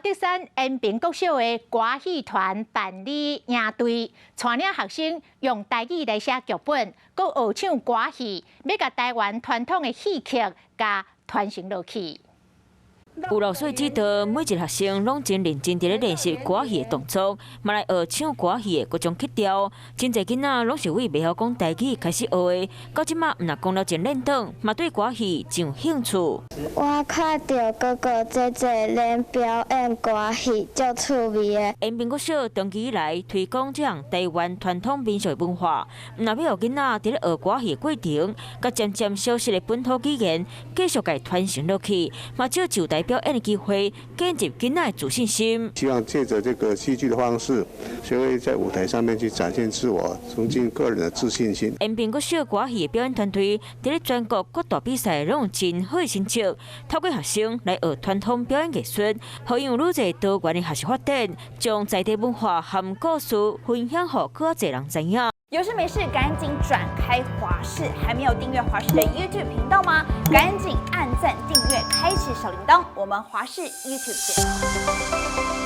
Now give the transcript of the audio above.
德山延平國小的歌戲團辦理營隊，帶領學生用台語來寫劇本，閣學唱歌戲，欲共台灣傳統的戲曲共傳承落去。有老師指導，每一个學生攏真認真佇咧練習歌戲的動作，嘛來學唱歌戲的各種曲調。真濟囡仔攏是為袂曉講台語開始學的，到這馬毋但講了真輪轉，嘛對歌戲真有興趣。我看著哥哥姐姐咧表演歌戲，足趣味的。延平國小長期以來推廣這項台灣傳統民俗文化，毋但欲予囡仔佇咧學歌戲的過程，佮漸漸消失的本土語言繼續共傳承落去，嘛藉由台表演的機會，建立囡仔的自信心。希望借著這個戲劇的方式，學會在舞台上面去展現自我，增進個人的自信心。延平國小歌戲的表演團隊，佇咧全國各大比賽攏有真好的成績。透過學生來學傳統表演藝術，予𪜶有愈濟多元的學習發展，將在地文化和故事分享予閣較濟人知影。有事沒事趕緊轉開華視，還沒有訂閱華視的 YouTube 頻道嗎？趕緊按讚訂閱，開啟小鈴鐺。我們華視 YouTube 見。